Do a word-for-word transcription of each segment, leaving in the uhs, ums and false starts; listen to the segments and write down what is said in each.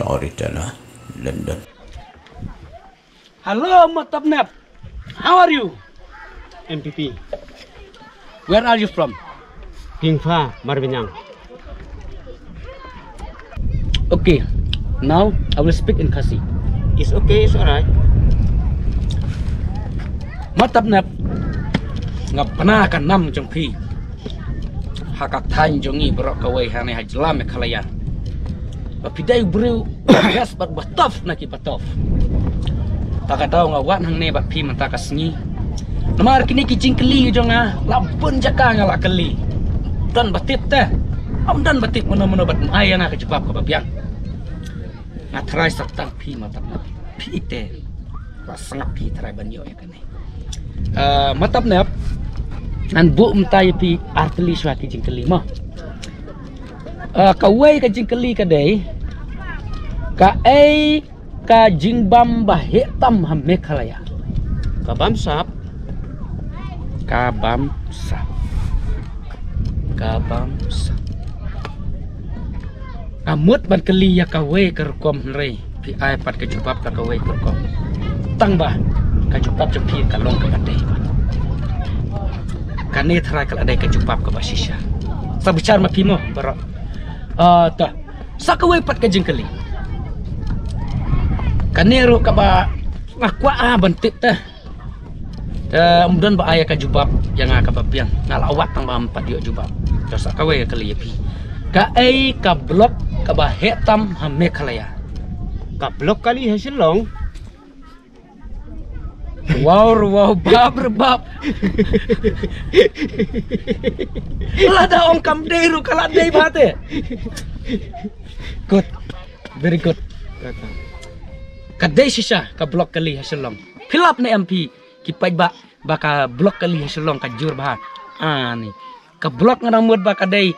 Storyteller, London. Hello, Matapnap. How are you? M P P. Where are you from? Pingfa, Marbinyang. Okay, now I will speak in Khasi. It's okay, it's alright. Matapnap, nga pynbna ka nam jong phi ha ka thaiñ jong ngi baroh kawei hangne ha jylla Meghalaya, ba phi dei u briew best bad ba tough na ki ba tough. Ta ka daw nga wan hangne bad phi mynta ka sngi. Namar kine ki jingkylli jong nga la bun jaka nga la kylli. Don ba tip te. Ym don ba tip mano mano bad ai ïa nga ka jubab kaba biang. Nga tharai sa tang phi Matapnap. Phi te. Ba sngap phi tharai ban ïoh ïa kane. Ah, Matapnap, ngan buh mynta ïa phi artylli shuwa ki jingkylli mo. Ah, kawei ka jingkylli ka dei, kaei ka jingbam ba heh tam ha Meghalaya? Ka bamsap. Ka bamsap. Ka bamsap. Nga mut ban kylli ïa kawei ka rukom hynrei phi ai pat ka jubab da kawei ka rukom. Tang ba ka jubab jong phi ka long kaba dei. Kane tharai ka la dei ka jubab kaba shisha. Sa bishar ma phi mo baroh. Ah, ta. Sa kawei pat ka jingkylli. Kane ruh kaba nga kwah, ah, ban tip te. Te ym don ba ai ka jubab ïa nga kaba biang. Nga la wad tang ba ym pat ïoh jubab. Te sa kawei ka kylli ïa phi. Kaei ka block kaba heh tam ha Meghalaya? Ka Block Kali ha Shillong. Wow, wow, bap re bap. Lada ong kam dei ruh ka la dei bha te. Good. Very good. Ka dei shisha ka Block Kali ha Shillong. Phi lap ne em phi ki paidbah ba ka Block Kali ha Shillong ka jur bha? Ani. Ka block nga dang mut ba ka dei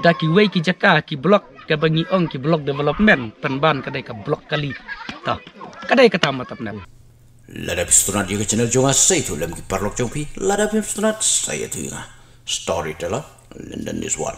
da kiwei ki jaka, ki block kaba ngi ong ki block development, pynban ka dei ka Block Kali. To. Ka dei kata Matapnap. Lada phi sngewtynnat ïa ka channel jong nga, sa ïathuh lem ki paralok jong phi. Lada phim sngewtynnat, sa ïathuh ïa nga. Storyteller, London is one.